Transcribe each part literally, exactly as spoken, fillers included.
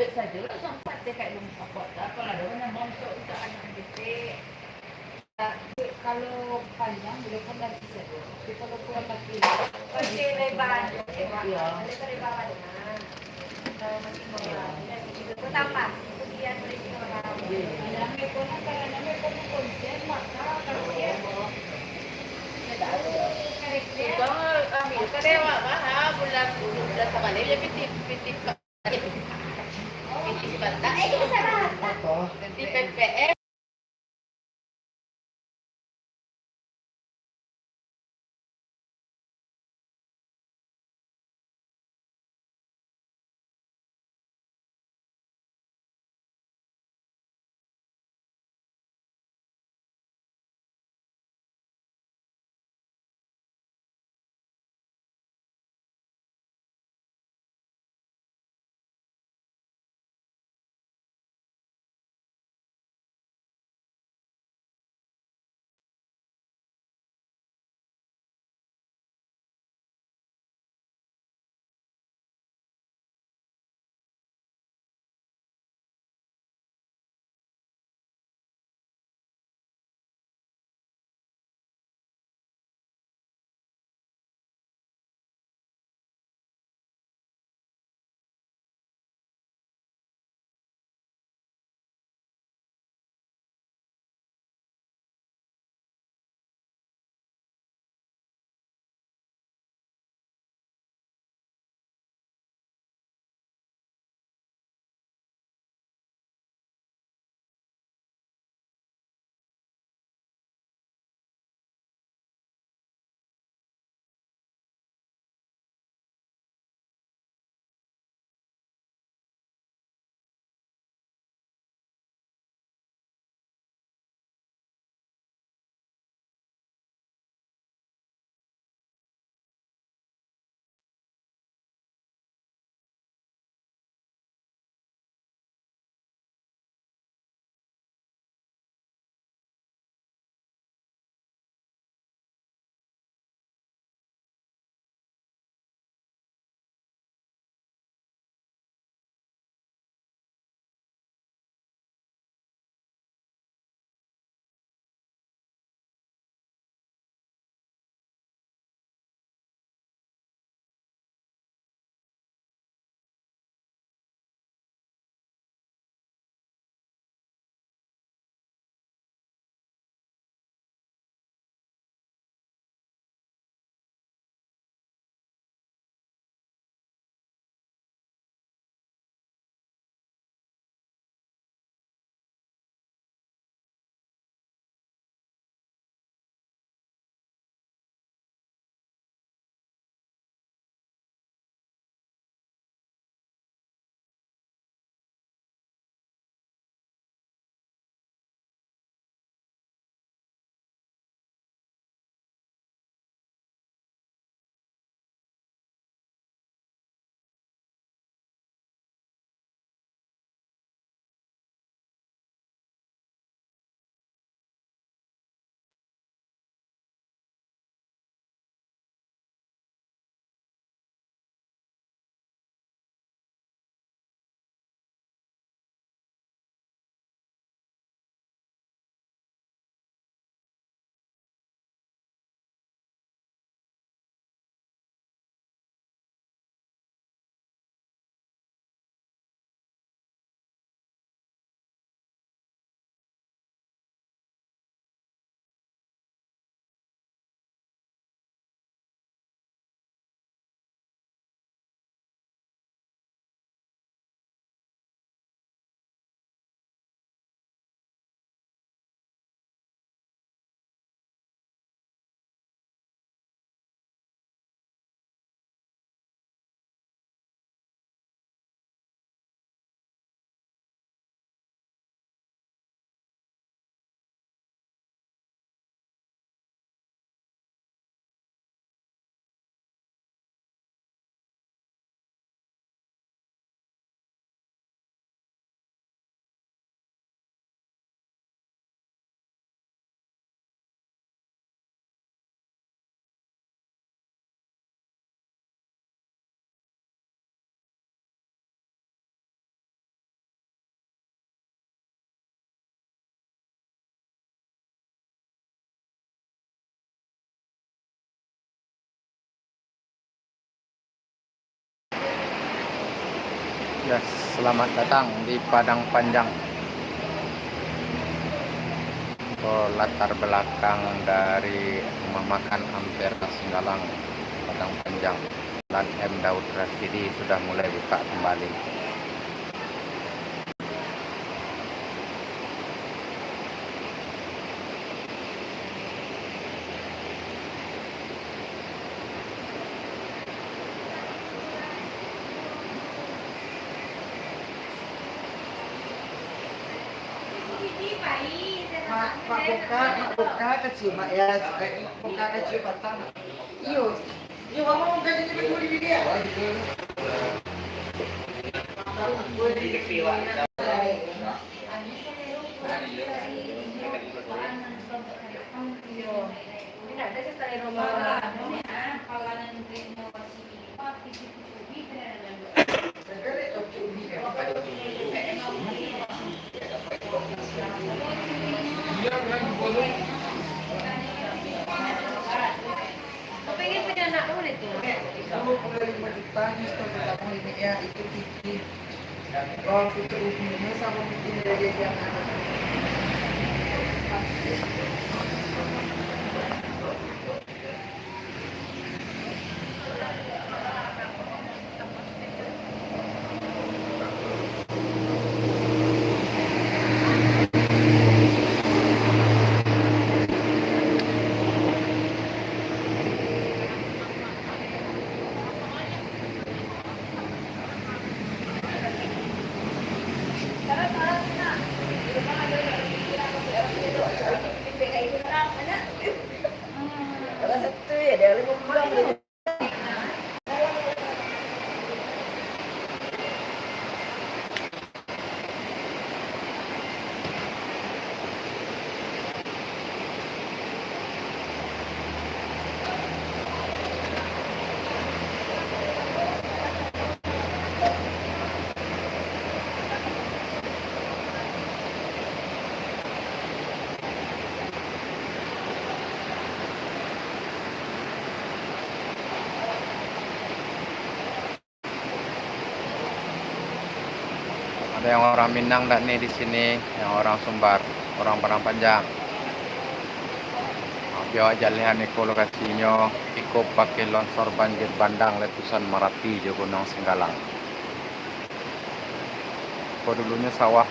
Sajo lah, sampai dekat rumah apa tak, kalau ada orang yang bangsa untuk anak kecil. Kalau panjang, boleh kan lagi saja. Tapi kalau kurang lagi, masih lebar. Ya. Lebar-lebar. Kalau masih lebar. Tambah. Kemudian boleh juga. Ya. Ada ambil pun, kalau ambil pun konsep, maka kalau dia, dia tahu karakter. Bang, ambil kan dia, Mak, Mak, ha, bulan, bulan Sabalai, dia pitih, pitih. Di P P M. Selamat datang di Padang Panjang. Ko latar belakang dari rumah makan Ampera Singgalang, Padang Panjang. Jalan M Daud Rasidi sudah mulai buka kembali. Mak, mak buka, mak buka kecil, mak ya. Eh, buka kecil patah, mak. Iyo. Iyo, mama buka jadi peduli dia. Ado yang orang Minang dak ni di sini, yang orang Sumbar, orang Padang Panjang? Biawak jaleh an iko lokasinyo, iko pakai longsor banjir bandang letusan Marapi jo Gunung Singgalang. Iko dulunyo sawah.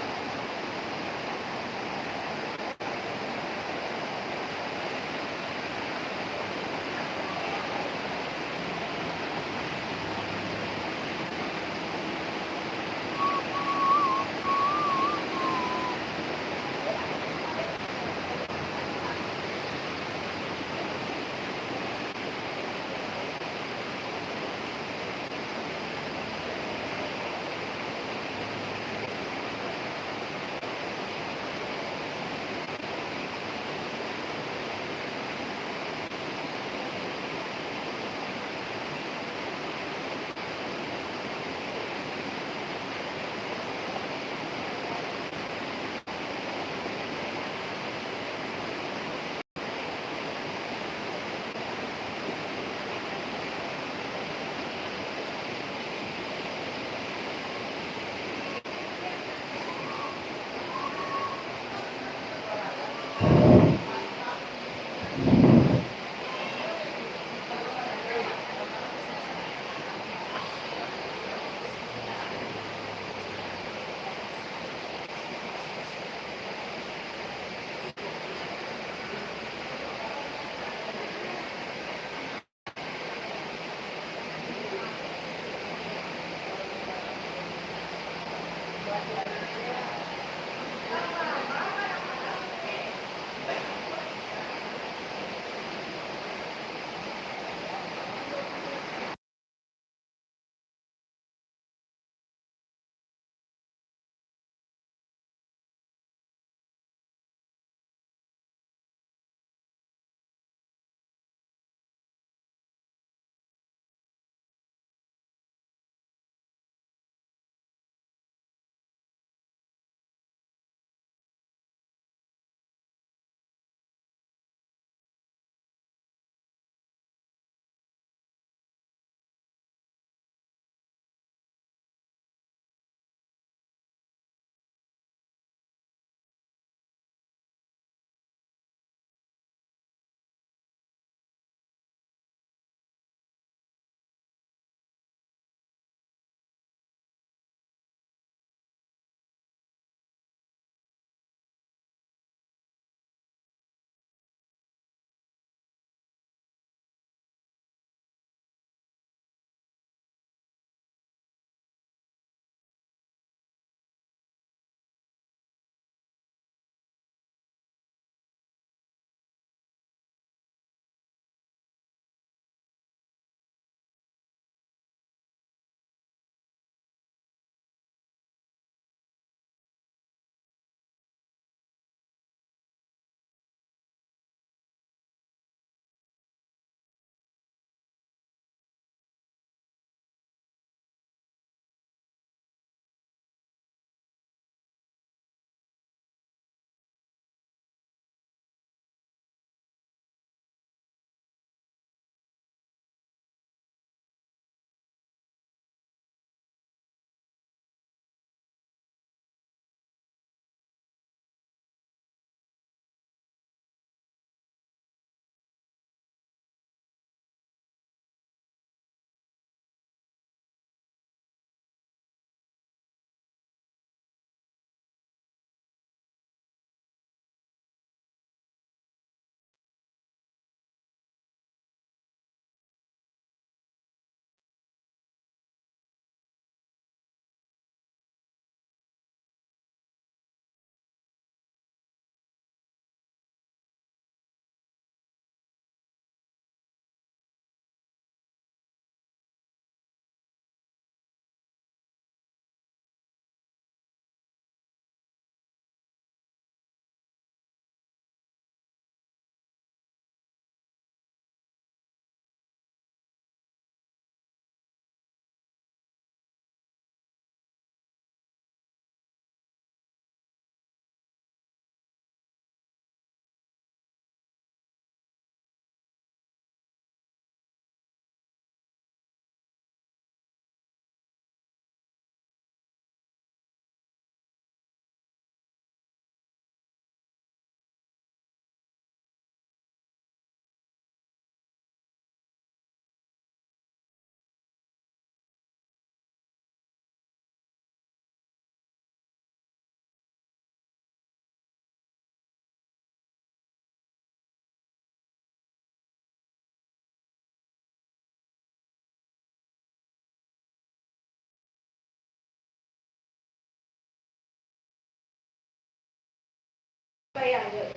Payah jo.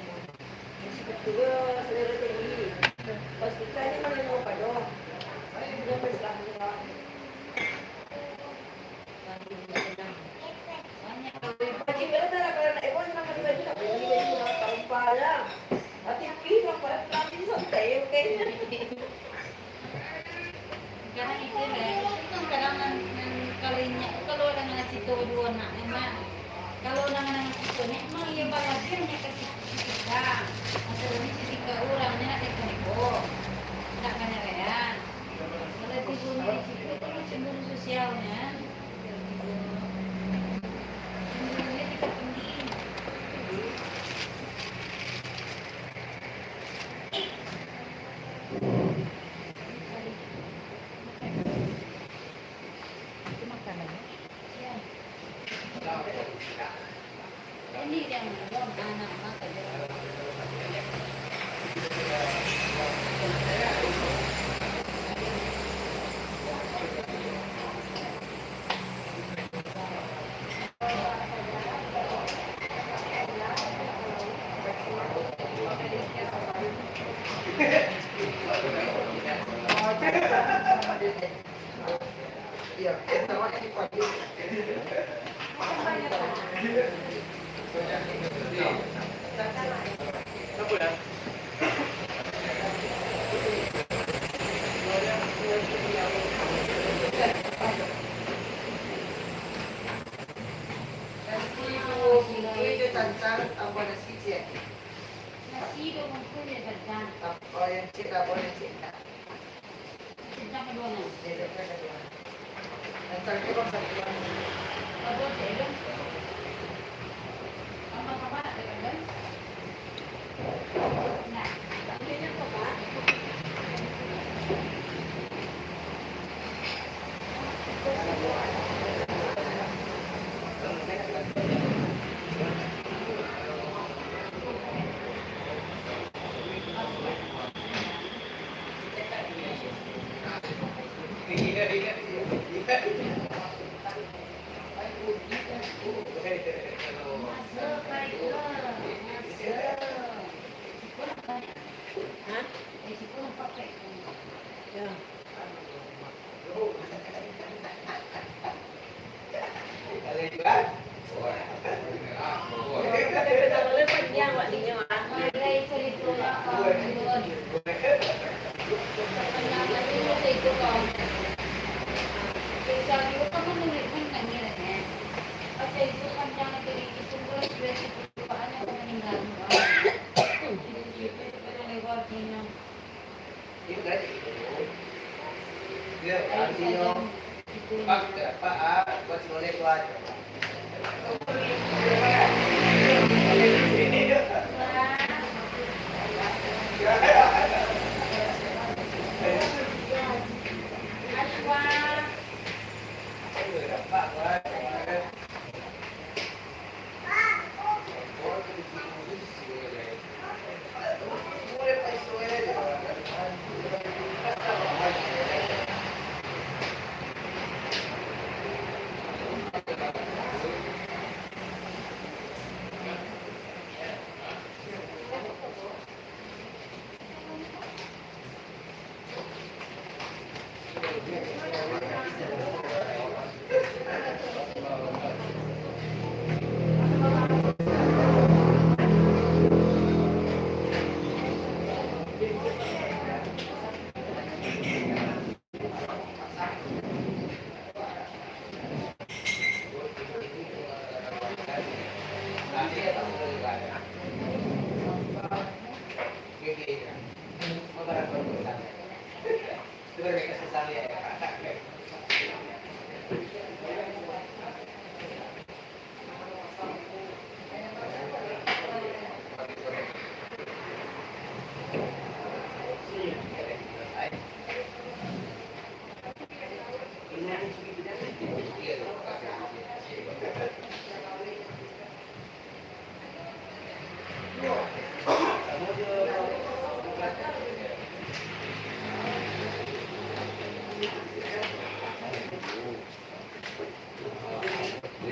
Masih betul selera tinggi. Pas nikah ni mana mau pado. Dia pasrah ni lah. Banyak. Kalau ibu Haji, kalau tak nak, kalau nak ibu Haji, nak beli baju, nak tampal lah. Tapi pi, nak pakai, santai, oke. Sekarang itu lah, itu kan kadang nan, nan kalau inyo, kalau urang nan cito duo anak, memang. Kalau urang nan cito ni, memang iyo balabiah nyo ka si, si Tika. Masalahnya si Tika urangnya nak neko-neko. Nak kaya-kaya. Kalau tibo di situ, itu kan cemburu sosialnya. Cemburunya tingkat tinggi. Nasi duo bungkuih jo cancang, tambah nasi ciek. Nasi duo bungkuih jo cancang. Tambah nan ciek, tambah nan ciek. Cancang kaduonyo. Cancang tu bang satu. Kaduo ciek, kan? Tambah-tambah nak kan?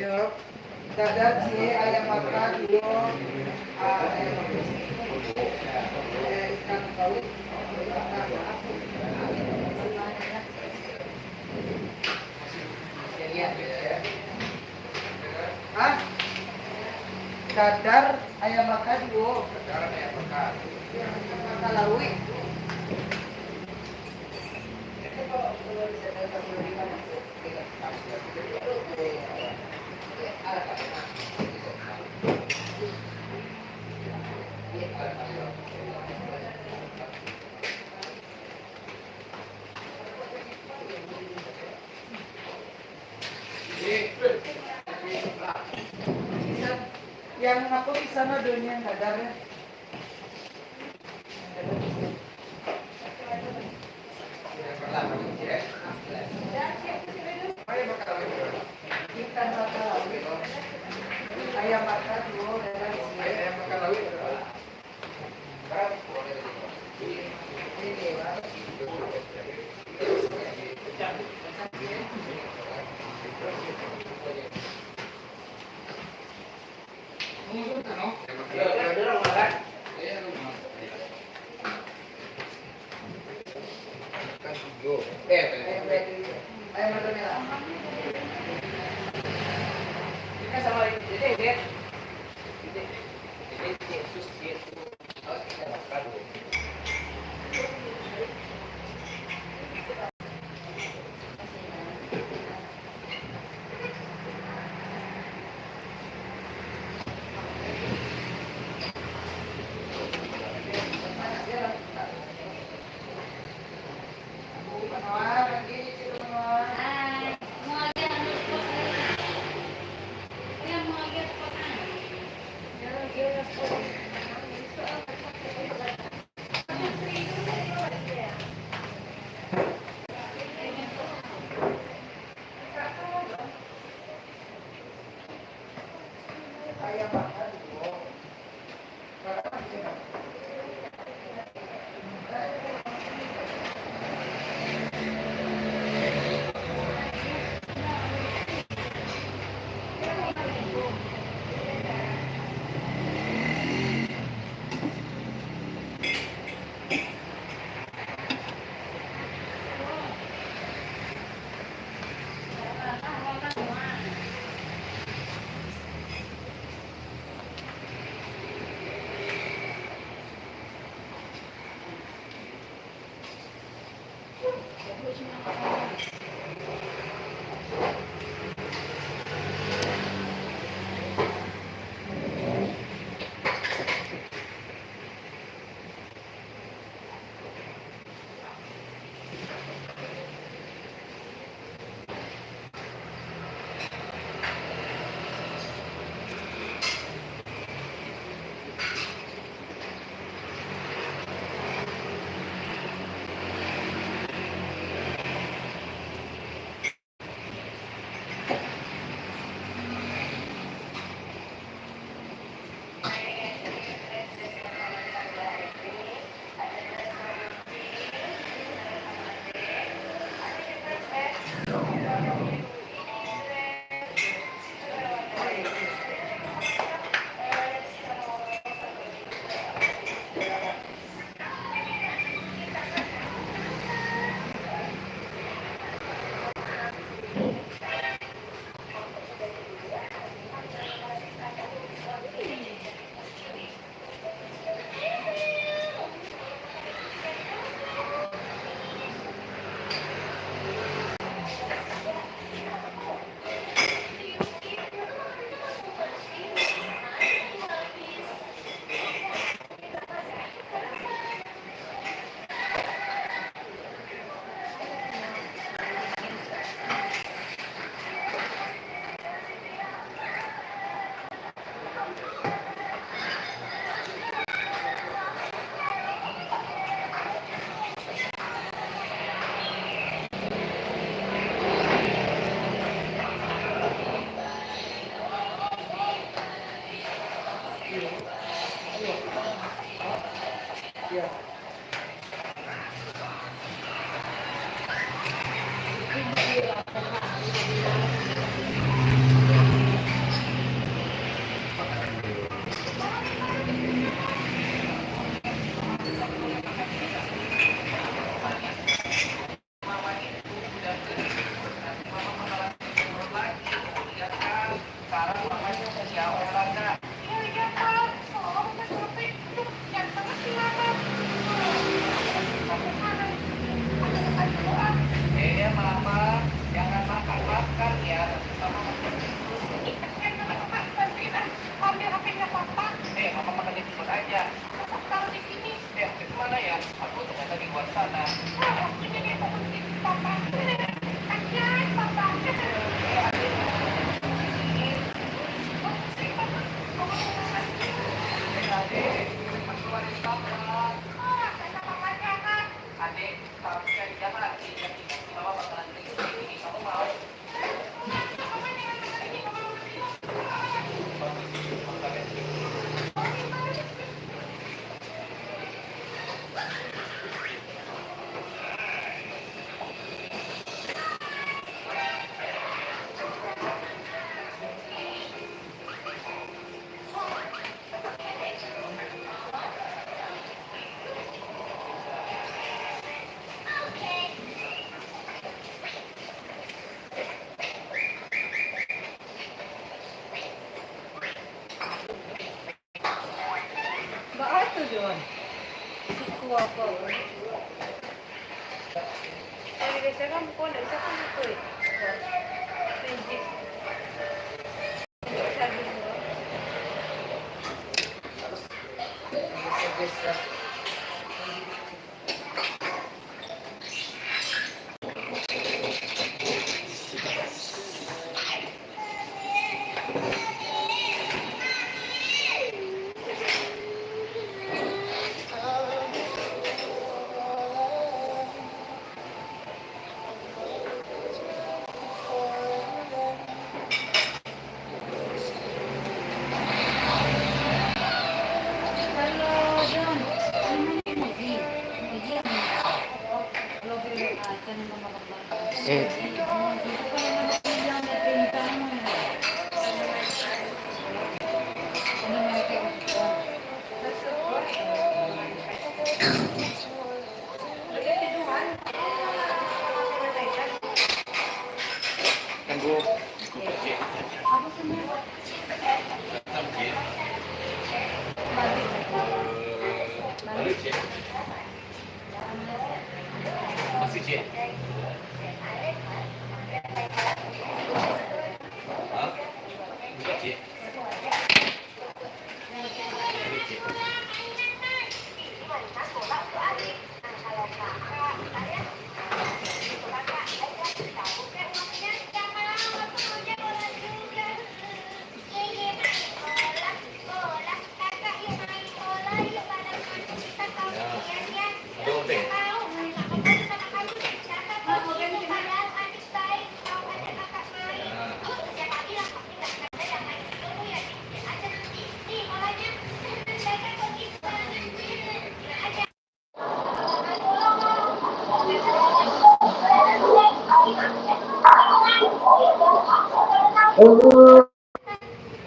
Yo. Dadar ciek, ayam bakar duo, ah, ayam bakar, eh, ikan kawit, ikan apa? Hah? Dadar ayam bakar duo. Dadar ayam bakar. Bakar lauik. Yang apo di sana dunia yang dadar, ya? Ikan bakar lauik. Ayam bakar duo, dadar ciek.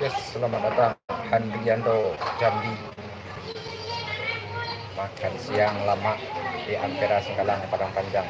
Yes, selamat datang Handrianto Jambi. Makan siang lamak di Ampera Singgalang Padang Panjang.